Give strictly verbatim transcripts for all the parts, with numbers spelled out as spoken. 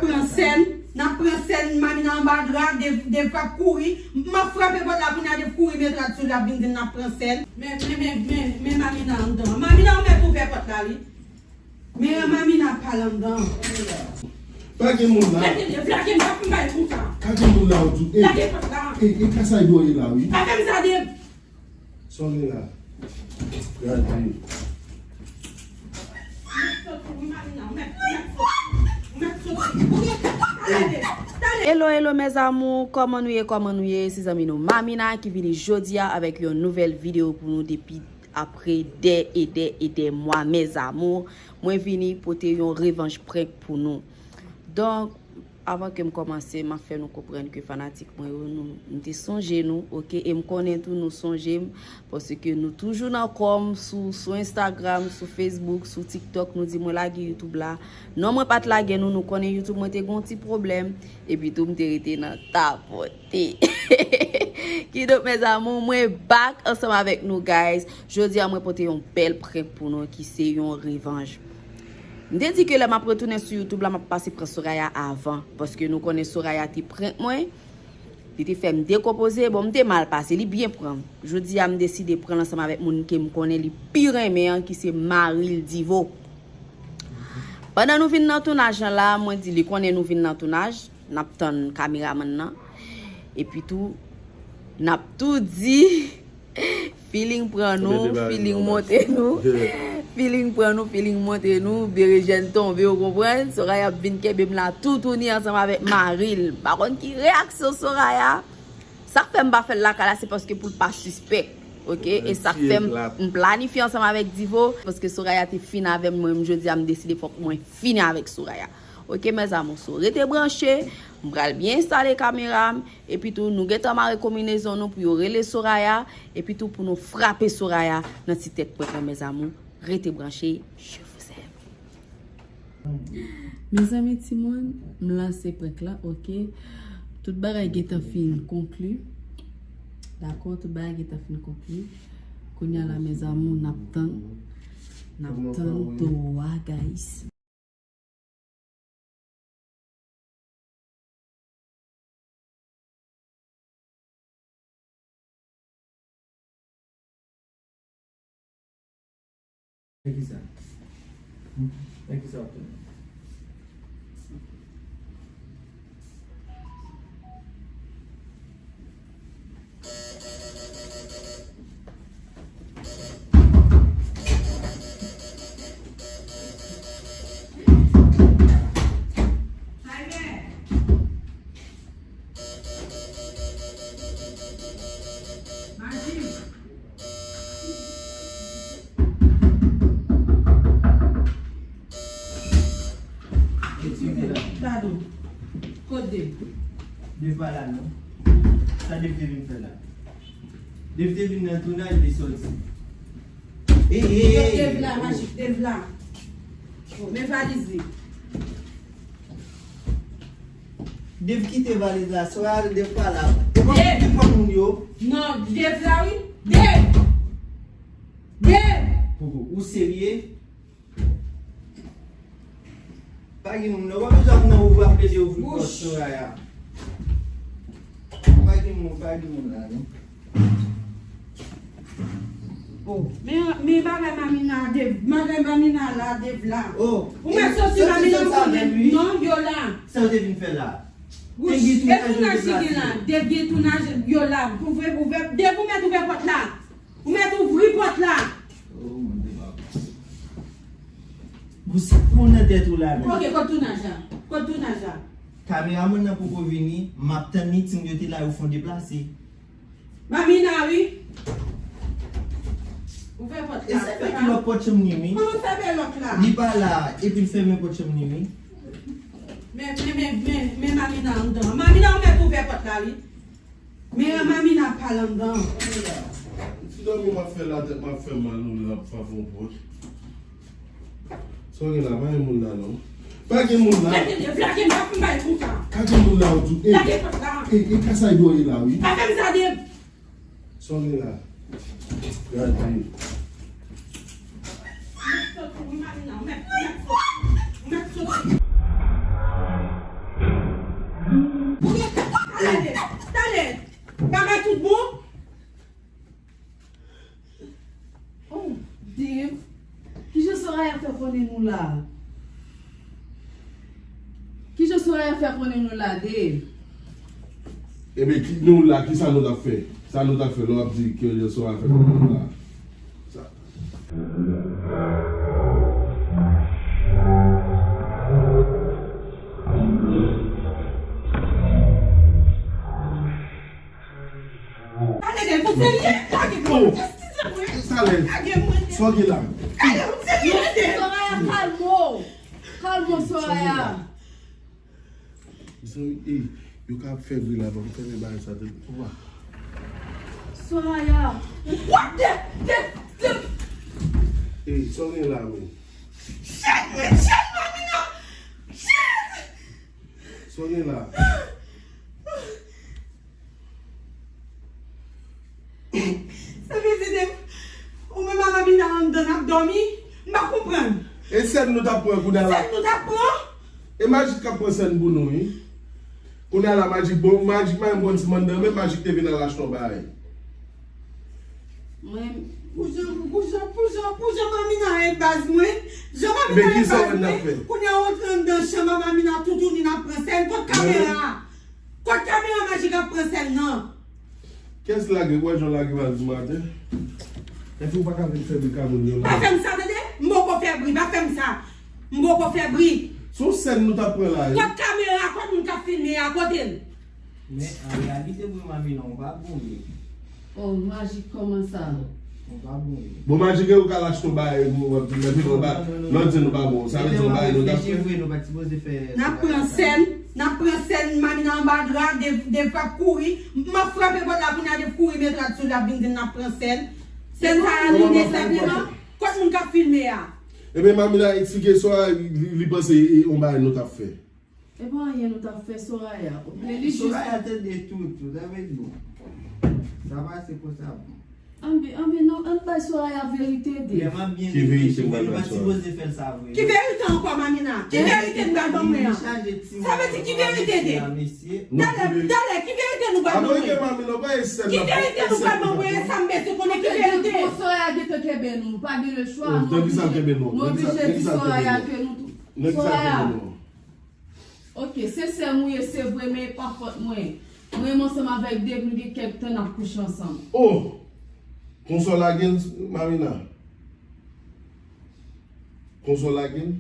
Pran sèn, n ap pran sèn, Mamina anba dra, Dev, Dev ap kouri. M ap frape pòt la kounye a, Dev kouri met rad sou li, ap vin di m n ap pran sèn. Men, men, men, men, men Mamina anndan. Mamina, ou mèt ouvè pòt la, wi. Men Mamina ap pale anndan. Pa gen moun la. Lage, lage, m ap bay konsa. Pa gen moun la, ou tou. Ey, lage pòt la. Ey, e kasa e dòye la, wi. Pa fè m sa, Dev. Sa w gen la? Gade. Hello, hello, mes amours, kòman nou ye, kòman nou ye? Se zanmi nou Mamina ki vini jodi a avèk yon nouvèl videyo pou nou depi apre dè e dè e dè mwa, mes amours. Mwen vini pote yon revanj prank pou nou. Donk, avan ke m kòmanse, m ap fè nou konprann ke fanatik mwen yo, nou, m te sonje nou, oke? E m konnen tou nou sonje m, paske nou toujou nan kò m sou, sou Instagram, sou Facebook, sou TikTok, nou di mwen lage YouTube la. Non, mwen pa t lage nou, nou konnen YouTube mwen te gen yon ti pwoblèm, epi tou m te rete nan tapote. Kidonk, mes amours, mwen back ansanm avèk nou, guys. Jodi a, mwen pote yon bèl prank pou nou ki se yon revanj. M te di ke lè m ap retounen sou YouTube la, m ap pase pran Soraya avan, paske nou konnen Soraya te prank mwen, li te fè m dekonpoze, bon, m te mal pase, li byen pran m. Jodi a, m deside pran l ansanm avèk moun ke m konnen li pi renmen an, ki se mari l, Divo. Pandan nou vin nan tounaj lan la, mwen di li konnen nou vin nan tounaj, n ap tann kameramann nan. Epi tou, n ap tou di, feeling pran nou, feeling monte nou. Feeling pran nou, feeling monte nou, berejèn tonbe, ou konprann? Soraya ap vin kenbe m la toutouni ansanm avèk mari l. M pa konn ki reyaksyon Soraya. Sa k fè m pa fè l lakay la, se paske pou l pa sispèk. Oke? E sa k fè m, m planifye ansanm avèk Divo, paske Soraya te fin avè m, mwen menm jodi a, m deside fòk mwen fini avèk Soraya. Oke, mes amours, so, rete branche, m pral byen enstale kamera m, epi tou, nou gentan mare konbinezon nou pou yo rele Soraya, epi tou pou nou frape Soraya nan ti tèt prank lan, mes amours. Rete branche, je vous aime. Mezanmi timoun, m lanse prank lan, oke? Tout bagay gentan fin konkli. Dakò, tout bagay gentan fin konkli. Kounye a la, mes amours, n ap tann. N ap tann towo a, guys. Nan kisa? Nan kisa w ap tann? Pardon. Kot Dev? Dev pa la non. Sa Dev te vin fè la? Dev te vin nan tounaj, li sòti. E, e, e, Dev la, Majik, Dev la. Men valiz li. Dev kite valiz la, Soraya, Dev pa la. E pa mwen ki pran moun yo. Non, Dev la wi. Dev! Dev! Koko, ou serye? Pa gen moun nan, w ap bezwen nan ouvri ap plede ouvri pòt Soraya. Pa gen moun, pa gen moun la non. Oh, men, men bagay Mamina, Dev, bagay Mamina la, Dev la. Oh, ou mèt soti Mamina, ou konnen. Non, yo la. Sa yo te vin fè la? Wouch, e tounaj ki gen la? Dev gen tounaj, yo la. Ouvè, ouvè, Dev, ou mèt ouvè pòt la. Ou mèt ouvri pòt la. Oh, mon Dieu, papa. Bon, sa pran nan tèt ou la menm? Ok, kot tounaj la? Kot tounaj la? Kameramann nan poko vini, m ap tann li, timoun yo te la, yo fon deplase. Mamina, wi. Ouvè pòt la. E sa fè ki lòk pòt chanm li, wi. Kòman fèmen lòk la? Li pa la, epi l fèmen pòt chanm li, wi. Men, men, men, men, men Mamina anndan. Mamina, ou mèt ouvè pòt la, wi. Men Mamina ap pale anndan. Ti dòmi m ap fè la, tèt m ap fè mal, ou la ap frape yon pòt. Sa w gen la, pa gen moun la non. Pa gen moun la. Lage, lage, lage, m ap bay konsa. Pa gen moun la, ou tou. Ey, lage pòt la. Ey, e kasa e dòye la, wi. Pa fè m sa, Dev. Sa w gen la? Gade. Ou mèt soti, wi, Mamina, ou mèt, ou mèt soti. Ou mèt soti. Tande, tande. Bagay tout bon? Oh, Dave. Kijan Soraya fè konnen nou la? Kijan Soraya fè konnen nou la, Dave? Ebyen, ki, nou la, kisa nou t ap fè? Sa nou t ap fè, lè w ap di kijan Soraya fè konnen nou la? Sa. Tande, Dave, ou serye? Lage mwen. Eskize mwen. Lage mwen. Sa w gen la? Tande, ou serye, Dave? Soraya, kalme w. Kalme w, Soraya. Mezanmi, ey, yo ka ap fè bri la, ban m fèmen bagay sa, tande. Opa. Soraya. What the, the, the. Ey, sa w gen la, men? Shit, man, shit, Mamina. Shit. Sa w gen la? Sa vle di de, ou menm ak Mamina anndan n ap dòmi? M pa konprann. E sèn nou t ap pran kounye a la. Sèn nou t ap pran? E Majik k ap pran sèn pou nou, wi. Kounye a la, Majik, bon, Majik pa menm konn si m anndan, men Majik te vin al achte yon bagay. Mwen. Pou jan, pou jan, pou jan, pou jan Mamina ye baz mwen. Jan Mamina ye baz mwen. Kounye a w antre anndan chanm a Mamina toutouni n ap pran sèn. Kot kamera a? Kot kamera Majik ap pran sèn nan? Kiyès lage? Ou wè jan w lage valiz maten? Epi ou pa ka vin fè bri kay moun yo la? Pa fè m sa, tande? M poko fè bri, pa fè m sa. M poko fè bri. Se yon sèn nou t ap pran la, wi. Kot kamera? Kot moun k ap filme a? Kote l? Men an reyalite vre, Mamina, ou pa bon, wi. Oh, Majik, kòman sa? Ou pa bon, wi. Bon, Majik, e ou k al achte yon bagay, nou, nou, nou, nou, nou, nou di nou pa bon. Sa vle di yon bagay nou t ap fè. N ap pran sèn, n ap pran sèn, Mamina anba dra, Dave, Dave ap kouri. M ap frape pòt la kounye a, Dave kouri met rad sou li, ap vin di n ap pran sèn. Sèn sa a, li nesèseman. Kot moun k ap filme a? Ebyen, Mamina eksplike sa, li, li panse e yon bagay nou t ap fè. E pa anyen nou t ap fè Soraya. Oubyen li jis. Soraya tande tout, tout, sa vle di bon. Sa pase konsa bon. Anben, anben, non, ann bay Soraya verite, Dave. Ki verite nou pral bay Soraya? Ki verite ankò, Mamina? Ki verite nou pral ban mwen an? Sa vle di ki verite, Dave? Talè, talè, ki verite nou pral ban mwen? Ki verite nou pral ban mwen an? Sa m bezwen konnen ki verite. Bon, Soraya gentan kenbe nou, nou pa gen lechwa, nou oblije, nou oblije di Soraya ke nou tou. Soraya. Ok, se sè m ou ye, se vre, men e pa fòt mwen. Mwen menm ansanm avèk Dave, nou gen kèk tan n ap kouche ansanm. Oh! Konsa w lage l, Mamina? Konsa w lage l?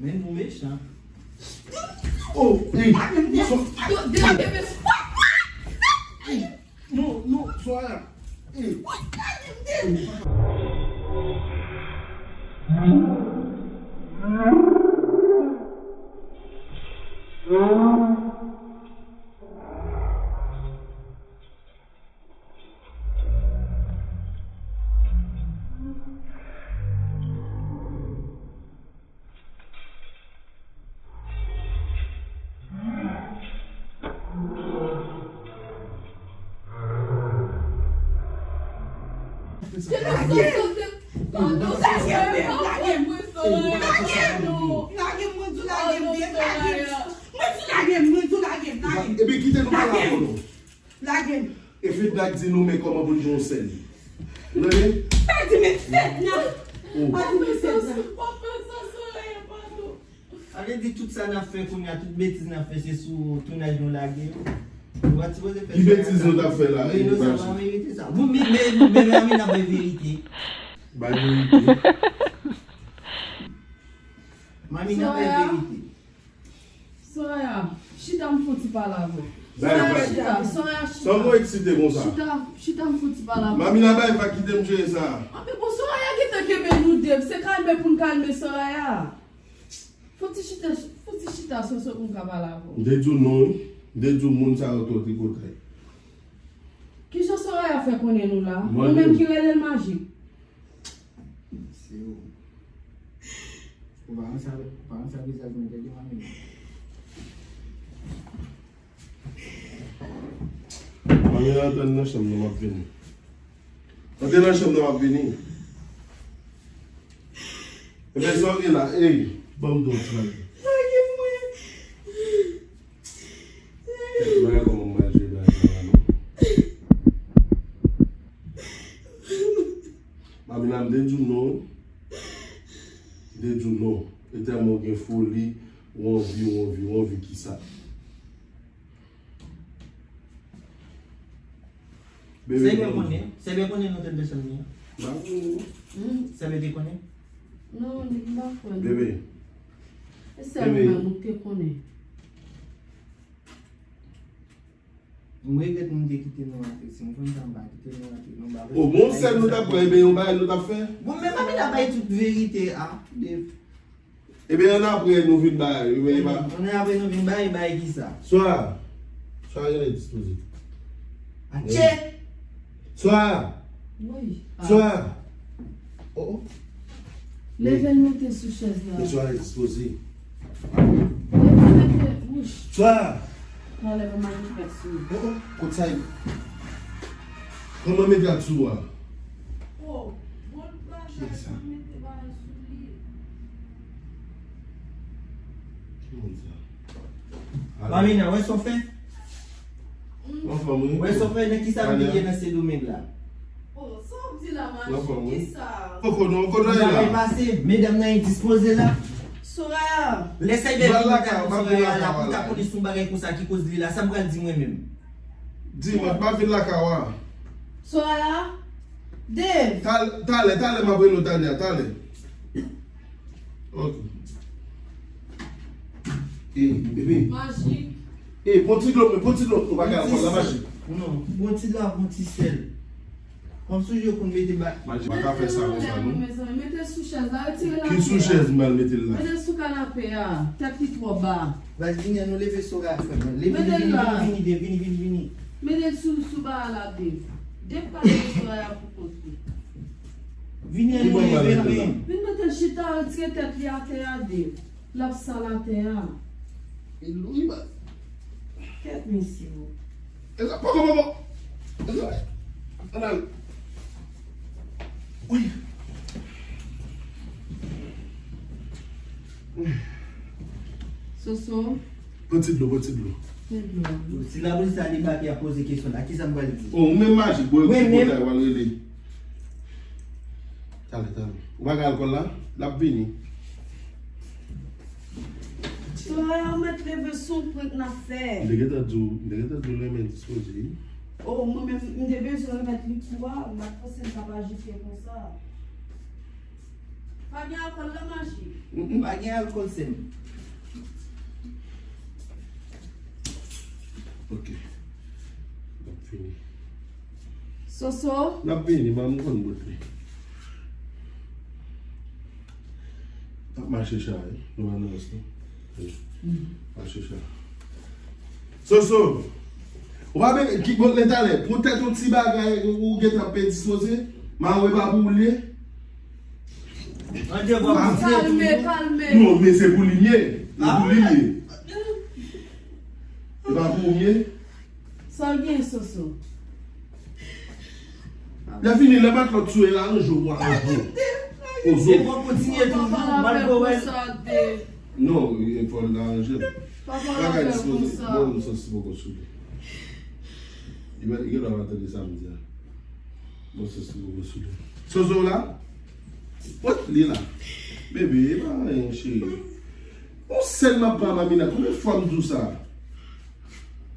Men nou mechan. Oh, ey! Ey! Non, non, Soraya. Ey. Lage m, lage m, lage m, lage m, lage m, mwen di w lage m, lage m, mwen di w lage m, mwen di w lage m, lage m. Ebyen kite nou pale avè w. Lage m. E fidbak di nou men kòman pou n jwe yon sèn. Tande? Pa di men fèt nan. Pa di men fèt nan. Sa vle di tout sa n ap fè kounye a, tout betiz n ap fè, se sou tounaj nou lage yo. Nou pa t sipoze fè sa. Ki betiz nou t ap fè la? Wi, non, sa pa merite sa. Bon, men, men, men, men Mamina bay verite. Bay verite. Mamina bay verite. Soraya, chita m fè yon ti pale avè w. Soraya, chita, Soraya, chita. Sa w eksite konsa? Chita, chita m fè yon ti pale avè w. Mamina bay, pa kite m jere sa. Anben bon, Soraya gentan kenbe nou de, se kalme pou n kalme Soraya. Fò ti chita, fò ti chita, Soso, pou m ka pale avè w. M te di w non, wi. M te di w moun sa yo twò tripotay. Kijan Soraya fè konnen nou la? Ou menm ki rele l Majik? Se ou. Ou pa rann sa, ou pa rann sa vizaj mwen te gen, Mamina. Mamina, antre nan chanm nan, m ap vini. Antre nan chanm nan, m ap vini. Ebyen, sa w gen la, ey, ban m do, frè. Lage mwen. Bagay kòman? Foli, ou anvi, ou anvi, ou anvi kisa? Bebe, Sèbyen konnen, Sèbyen konnen nou te bezwen li an. Ba ou. Hmm, Sèbyen te konnen? Non, li pa konnen. Bebe. E sèl ou menm ou te konnen. M regrèt m te kite nou antre. Si m konn sa m pa kite nou antre. Nou pa O bon, sèl nou t ap pran, ebyen yon bagay nou t ap fè. Bon, men pa vin ap bay tout verite a, Dave. Ebyen, ann apre nou vin bay, ebyen, e pa Ann apre nou vin bay, bay kisa? Swa. Swa, genlè dispoze. Atchè! Swa! Wi. Swa! Oh, oh. Leve l mete sou chèz la. Mesye a dispoze. Leve l mete, wouch. Swa! Talè mwen manifèt sou li. Oh, oh, kot sa ye? Kòman mete ak sou a? Oh, bon bagay, mete bagay sou li. Ki moun sa? Mamina, wè sa w fè? Anfòm, wi. Wè sa w fè, nan kisa m bliye nan Sendomeng la? Oh, sa w di la, Maji? Kisa? Poko non, kote w ye la? Bagay pase, medam nan endispoze la. Soraya. Lè sa y bèl vin lakay, Soraya la, pou ta konnen se yon bagay konsa ki koz li la, sa m pral di mwen menm. Di mwen, pa vin lakay w a. Soraya. Dave. Tal-, talè, talè, m ap rele w, Tania, talè. Ok. E, bebe. Majik. E, pran ti dlo, pran ti dlo. Ou pa ka pran la, Majik. Non, pran ti dlo, pran ti sèl. Kòmsi yo konn mete ba- Majik pa ka fè sa konsa, non. Mete l sou chèz la, retire l atè a. Ki sou chèz m al mete l la? Mete l sou kanape a. Tèt li twò ba. Baz, vini, ann nou leve Soraya, frè mwen. Leve, vini, vini, vini, vini, vini, vini. Mete l sou, sou ba a la, Dave. Dave pa leve Soraya pou kont li. Vini, ann nou leve l, men. Vin mete l chita, retire tèt li atè a, Dave. L ap sal atè a. E lou li ba. Kèt mesye o. E la, poko, poko. E la. Ann al. Wi. Soso. Pran ti dlo, pran ti dlo. Pran dlo. Si lapolis la debake, y ap poze kesyon la, kisa m pral di? Oh, ou menm Majik, bò, ou pral rele. Talè, talè. Ou pa gen alkòl la? L ap vini. Soraya, ou mèt leve, se yon prank n ap fè. M te gentan di w, m te gentan di w renmen dispoze, wi. Oh, mwen menm, m te bezwen remèt li kou a, m pa t panse l t ap ajite konsa. Pa gen alkòl la, Maji? Mm, mm, pa gen alkòl, sè m. Ok. N ap fini. Soso? N ap vini, man, m konn bout li. N ap mache cha, wi. Nou pa nan rès, non? Wi. Mache cha. Soso! Ou pa bezwen ki bout li talè. Poutèt yon ti bagay ou, ou gentan pe dispoze, mawon e pa pou ou l ye. Kalme, kalme. Non, men se pou li l ye. E pou li l ye. E pa pou ou l ye. Sa w gen, Soso? Lè fini, lè matlòt sou e la, yon jou w a yon jou. Ozo. E pou kontinye toujou, malgre w wè l. Non, e fò l aranje l. Bagay dispoze. Bon, m santi poko sou li. Li gen dwa pa tande sa m di a. Bon, se sou, bon, sou. Soso la? Wè, li la. Bebe, e pa anyen, cheri. Yon sèl m ap pran Mamina. Konbyen fwa m di w sa?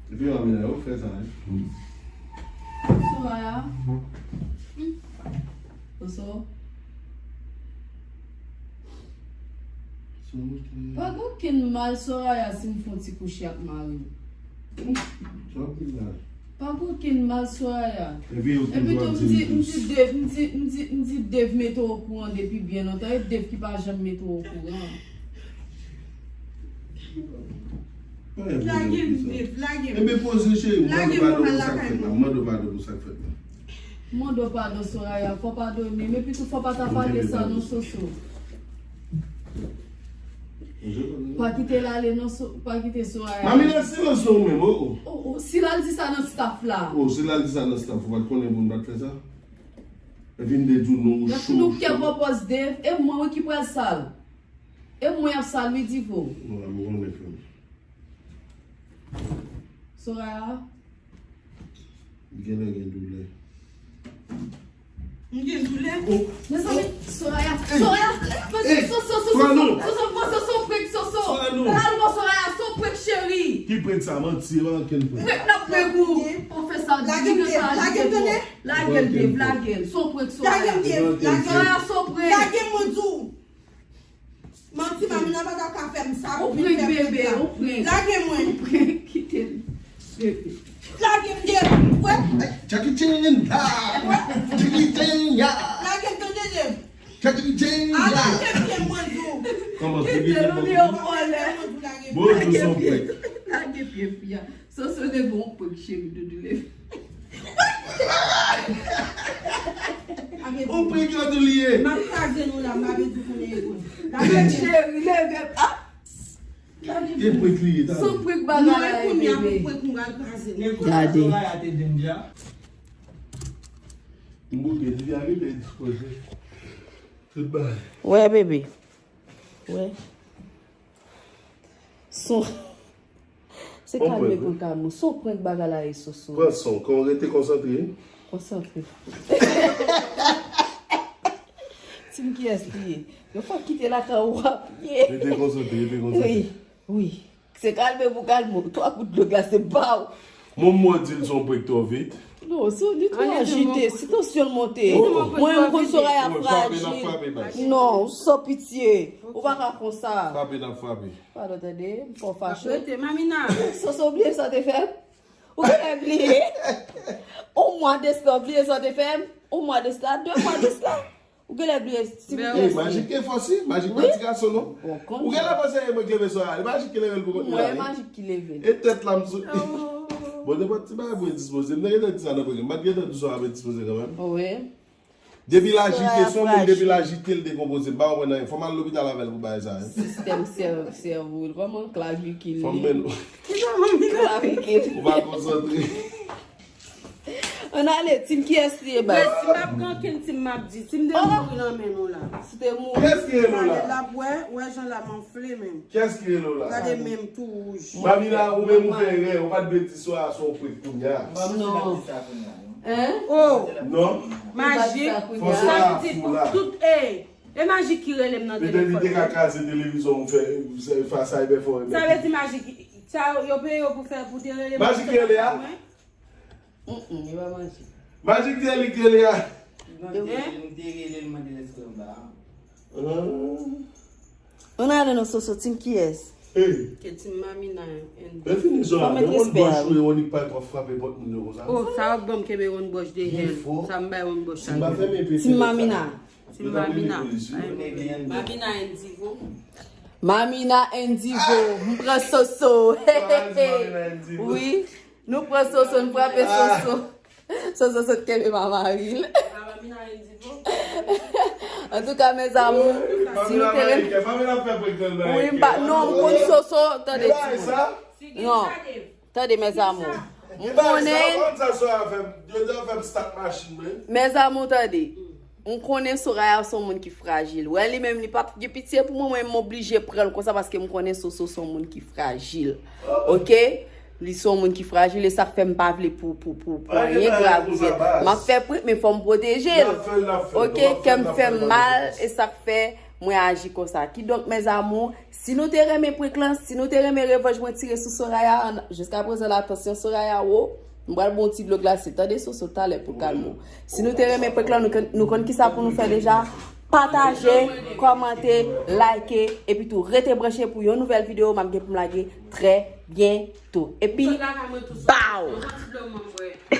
Epi Mamina, yo fè sa, wi. Soraya. Soso. Pa gen okenn mal, Soraya, si m fè yon ti kouche ak mari m. Sa w di la? Pa gen okenn mal, Soraya. Epi yo toujou ap di m di, m di Dave, m di, m di, m di Dave mete w okouran depi byen lontan. E Dave ki pa janm mete w okouran. Lage m, Dave, lage m. Ebyen poze, cheri, m mande w padon pou sa k fèt la. M mande w padon pou sa k fèt la. Mande w padon, Soraya, fò w padone m. Epi tou, fò w pa ta pale sa non, Soso. Pa kite l ale non, So-, pa kite Soraya. Mamina, silans non ou menm, oh, oh. Oh, oh, si l al di sa nan staff la. Oh, si l al di sa nan staff, ou pa t konnen pou n pa t fè sa? Epi m te di w non, ou cho, ou cho. Lè fin ou kè pwopòz Dave, e mwen wi ki pral sal. E mwen y ap sal wi, Divo. Non, la, m konnen frè m. Soraya. Li genlè gen doulè. M gen doulè? Oh. Mezanmi, Soraya, Soraya, Soso, Soso, Soso, Soso, Soso, Soso, Pale nou. Pale nou, Soraya, se yon prank, cheri. Ki prank sa? Manti, e pa ankenn prank. Prank nan prank ou. Ou fè sa, lage m, Dave, lage m, tande. Lage l, Dave, lage l. Se yon prank, Soraya. Lage m, Dave, lage m. Soraya, se yon prank. Lage m, mwen di w. Manti, Mamina pa ta ka fè m sa pou vin fè prank la. Ou prank, bebe, ou prank. Lage mwen. Ou prank, kite l. Bebe. Lage m, Dave. Wè. Jackie Chan, ha! Jackie Chan, ya! Lage m, tande, Dave. Jackie Chan, ya! Lage m, Dave, mwen di w. Kòman, kite l, ou li yon vòlè. Lage m, mwen di w, lage m. Bon, nou se yon prank. Lage pye fi a. Soso, leve yon prank, cheri, doudou, leve. Yon prank yo tou li ye. M ap kraze nou la, m pa vle di konnen e prank. Leve, cheri, leve. Ah! Ki prank li ye, tande? Son prank bagay la, bebe. Gade. M bouke, di a rete dispoze. Tout bagay. Wè, bebe. Wè. Son. Se kalme pou kalme. Son prank bagay la ye, Soso. Pran son, kon rete konsantre. Konsantre. Tim, kiyès li ye? Yon fwa kite lakay ou ap ye. Rete konsantre, rete konsantre. Wi, wi. Se kalme pou kalme. Twa kout dlo glase ba w. Mwen mwen di l son prank twò vit. Non, si li twò ajite, si tansyon l monte. Mwen m konn Soraya frajil. Non, ou san pitye. Ou pa ka konsa. Frape n ap frape. Padon, tande, m fè w fache. Rete, Mamina. Soso, bliye sa w te fè m. Ou genlè bliye. On mwa de sla, w bliye sa w te fè m. On mwa de sla, de mwa de sla. Ou genlè bliye si m te... Majik te fò si, Majik pa ti gason non. Ou genlè panse e mwen ki leve Soraya. Majik ki leve l pou kont li la. Mwen, Majik ki leve l. E tèt la m sou. Bon, nenpòt ti bagay pou dispoze. M te gentan di sa nan premye. M pa t gentan di Soraya pou dispoze kanmenm. Wi. Depi l ajite, se yon moun depi l ajite, l dekonpoze. M pa konprann anyen. Fò m al lopital avè l pou bagay sa, wi. Sistèm sèv-, sèvo l. Kòman klavikil li? Fò m mennen w. Klavikil. Ou pa konsantre. Ann ale, Tim, kiyès li ye, baz? Mwen, si m ap gen ankenn Tim, m ap di. Tim te mouri nan men nou la. Si te mouri. Kiyès ki rele w la? L ap wè, wè jan l ap anfle menm. Kiyès ki rele w la? Gade men m tou wouj. Mamina, ou menm ou fè erè, ou pa t dwe di sa a, se yon prank kounye a. Non. Hein? Oh! Non. Majik, sa vle di pou tout, ey, e Majik ki rele m nan telefòn. Petèt li te ka kraze televizyon ou fè, fè fas a Cyber Forum. Sa vle di Majik, sa yo peye yo pou fè, pou te rele m nan telefòn mwen? Majik rele a? Mm, mm, e pa Majik. Majik te li k rele a? Hein? Ann ale non, Soso, Tim kiyès? Hey. Ke Tim Mamina and... Lè fini zò a, men yon bòch ou ye, yon nèg pa t ap frape pòt moun yo konsa. Oh, sa w ap ban m kenbe yon bòch dèyè l. Sa m bay yon bòch sa. Tim Mamina. Tim Mamina. Mamina and Divo. Mamina and Divo. M pran Soso. Wi. Nou pran Soso, nou frape Soso. Soso sot kenbe mamaril. Antouka, mes amours, si nou te renmen... Wi, m pa, non, m konn Soso, tande timoun. Non, tande, mes amours. M konnen... Mes amours, tande. M konnen Soraya se yon moun ki frajil. Wè, li menm, li p ap gen pitye pou mwen, mwen, m oblije pran l konsa paske m konnen Soso se yon moun ki frajil. Oke? Li se yon moun ki frajil, e sa k fè m pa vle pou, pou, pou, pou anyen grav rive. M ap fè prank, men fò m pwoteje l. Oke? Kè m fè m mal, e sa k fè mwen aji konsa. Kidonk, mes amours, si nou te renmen prank lan, si nou te renmen revanj mwen tire sou Soraya, an, jiskaprezan la, tansyon Soraya wo. M pral ba w yon ti dlo glase. Tande Soso talè pou l kalme w. Si nou te renmen prank lan, nou konn, nou konn kisa pou nou fè deja. Pataje, kòmante, like, epi tou rete branche pou yon nouvèl videyo m ap gen pou m lage trè byento. Epi, baw!